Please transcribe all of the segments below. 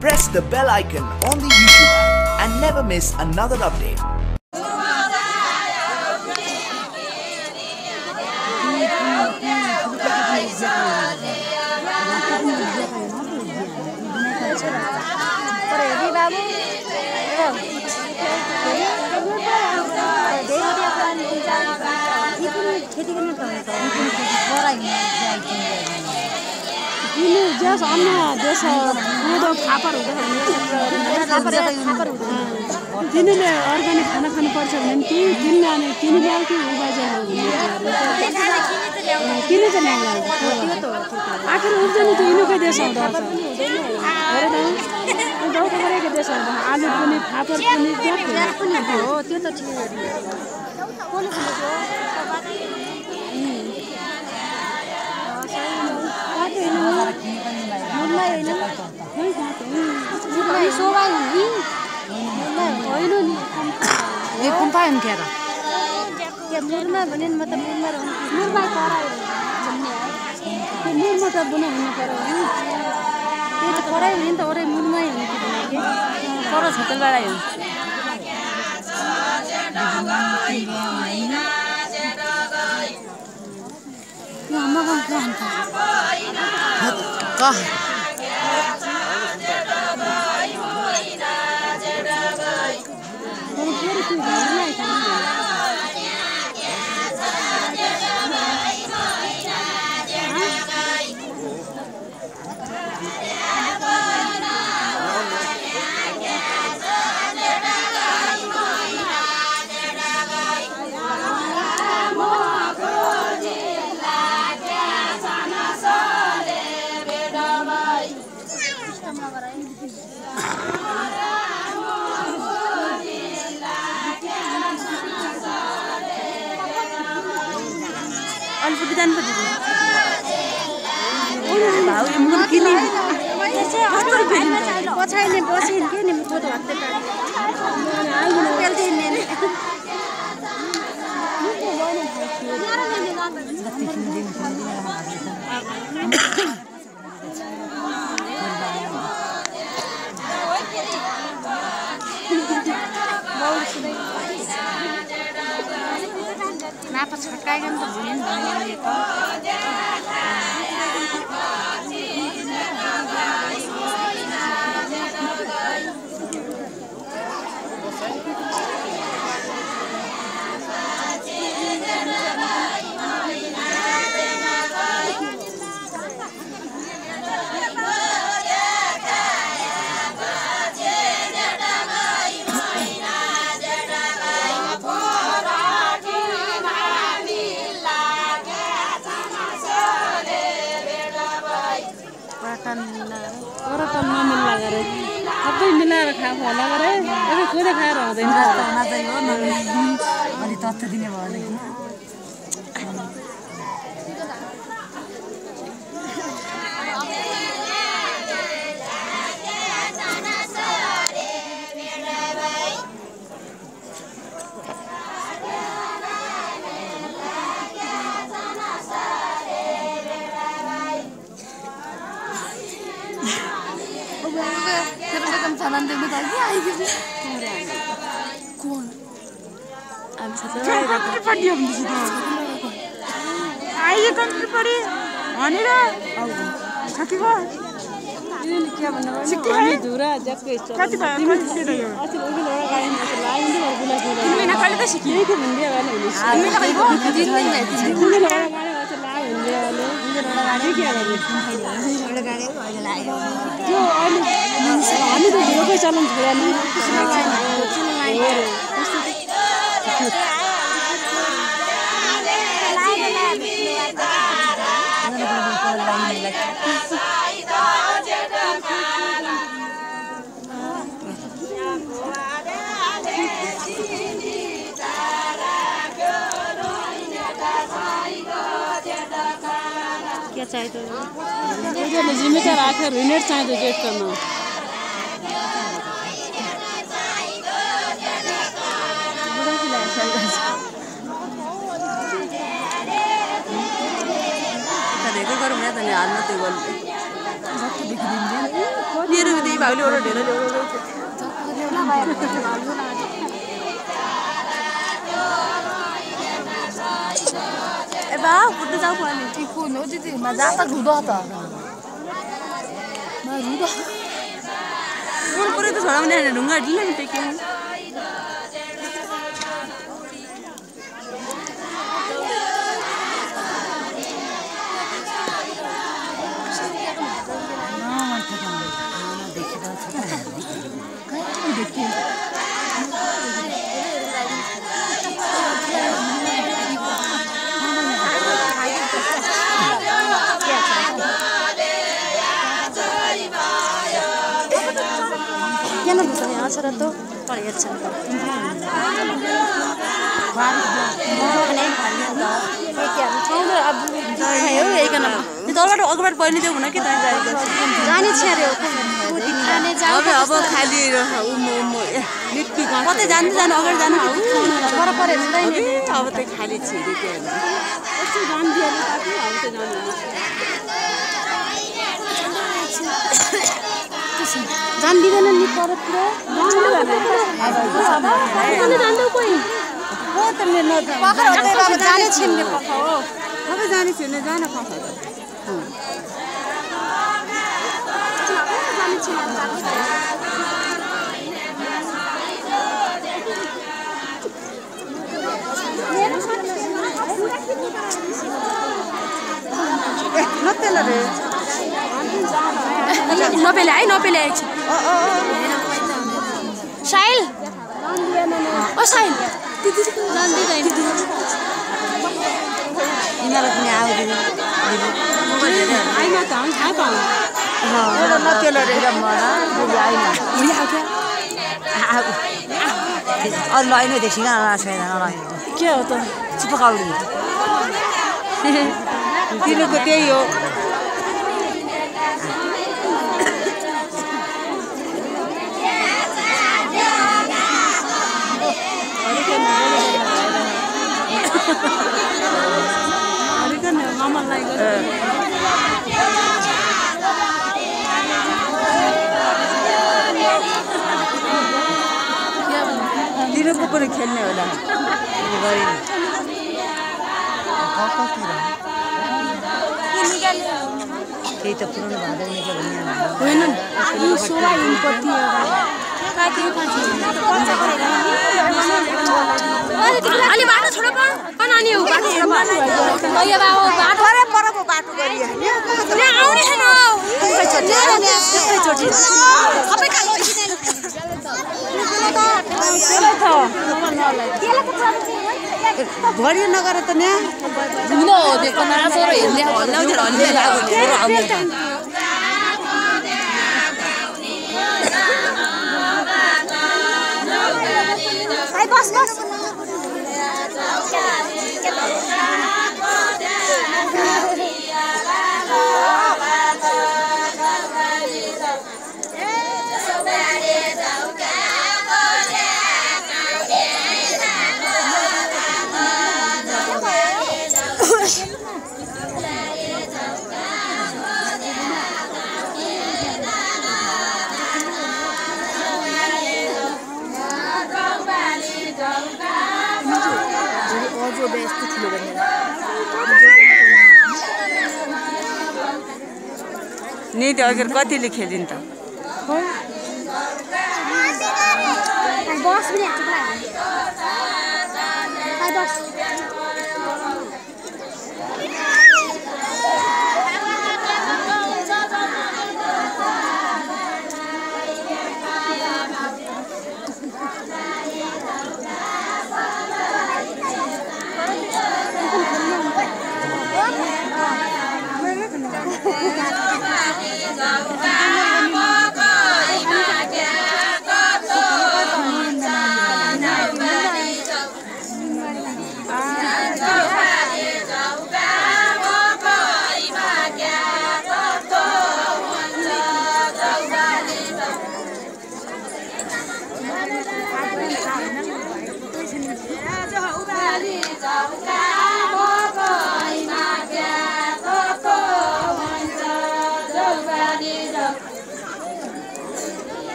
press the bell icon on the YouTube app and never miss another update. जस अन्य देश कोदो फापर हुँदैन तिनीले अर्ग्यानिक खाना खानुपर्छ भने तिनले अनि तिनीले आउँथ्यो उबाजाहरू किन चाहिँ ल्याउँला आखिर उब्जनी त यिनीकै देश हुँदो रहेछ हेर त गाउँको देश हुँदा आलु पनि फापर पनि हो त्यो त ठिक मुरमा भने मतलब मुरमा त बुना हुनु पर्यो त्यो त कराइ भने त ओरै मुरमै हुन्छ पर छतलबाडै हो आमा पछाडि बसिन् के नि मुखो धत्ते नापा छटकाइकन त भुलिन् भने त सबै मिलाएर खाएको होला गरे अब खोले खाएर हुँदैन अलि तत्त्व दिने भयो क्या चाहिए तो जिम्मेदार आखिर रिनेट चाहिए तो जेट करना देखो करूँ मैं तो नहीं आना तो बोल भाउले ओरो ढेलो ढेलो ए बा फुट्नु जाऊ पर्ने ती कोन हो दिदी न जाता रुदो त न रुदो पुरै पुरै त छोरा पनि ढुङ्गा ढिल्ला नि टेक्यो Yan ang gusto niya sa rato. Parehas siya. तलबाट अगाडि पहिने देऊ हुन कि जाने छ रे अब खाली कतै जानु जानु अगाडि जानु पर परे हुँदैन अब त खाली छिरे के यस्तो जान दिएले ताकि अब त जान दिदैन नि पर पुरा जान्दै कोही हो त मेरो पखर होतै अब जाने छिन्ने पख हो अब जाने छिन्ने जान पख नपेला रे नपेला है नपेला एकछिन साइल ओ साइल दिदी जान दिदैन इनालाई पनि आउँदैन आइन त हम थाहा पाऊ एउटा नपेला रे मलाई दिदी आइन भोलि आउ क्या अरू लाइन देखिन छैन के हो त चिपकाउडी तिनीको त्यही हो तिनीको पनि खेल्ने होला त्यही त पुरानो भाँडा होइन यो 16 इन्चपट्टि अलि बाटो छोड नानी हो बाटो छोड बाटो परको बाटो गरियो आउने छैन भरि नगर त न बस बस नि त्यो अगर कतिले खेलिन् त बस पनि बस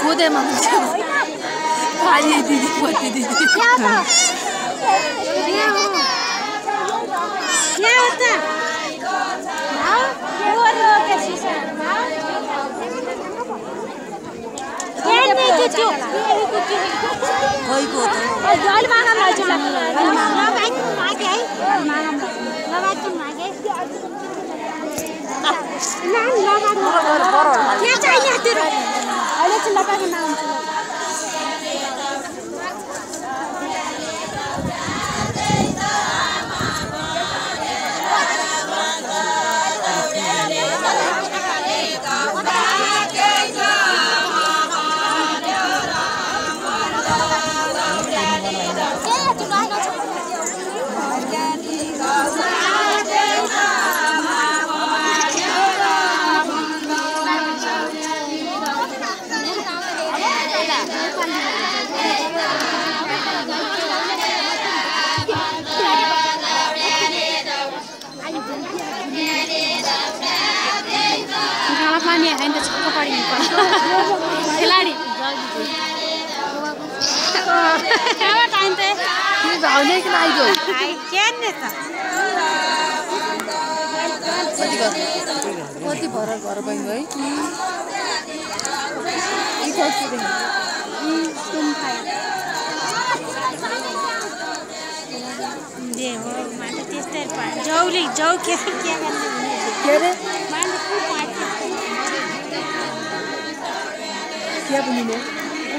खोदेमा हुन्छ खाली दिदी पति दिदी खिलाडी कति भर घर बहिनी है जौली जौ के अरे क्या बनिने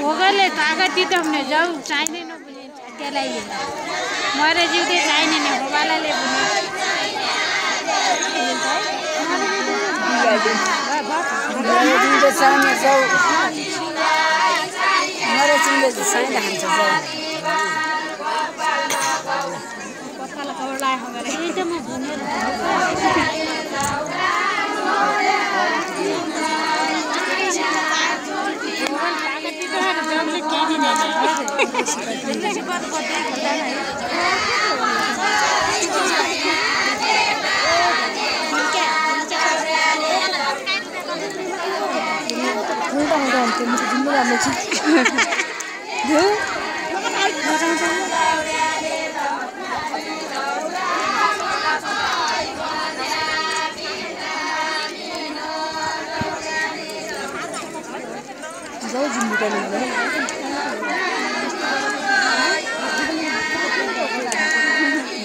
होगले ताकत त हमने जाऊ चाहिने न बुझे त्यसलाई मरे जिउते चाहिने नि होबालाले बुझे दिन्छ सानो जाऊ मरे जिउले चाहिने हान्छ जाऊ पकाला कवला हमारे ये त म भनेर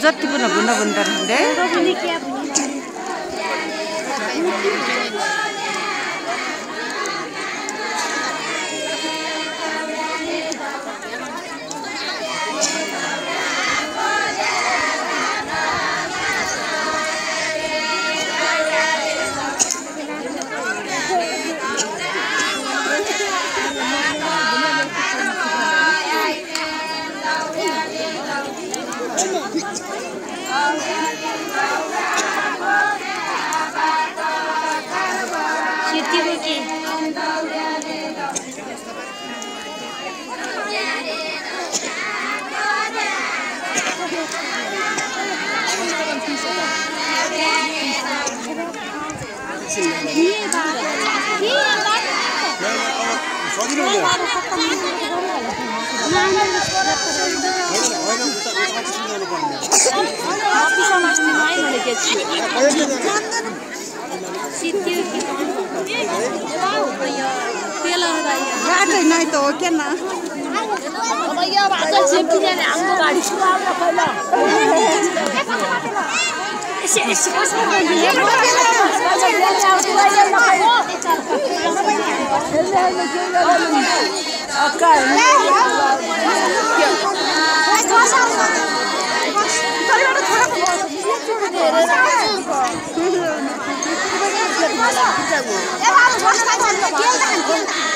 जति पनि भुन्दा भुन्दा रहँदै नहीं तो क्या ना Dia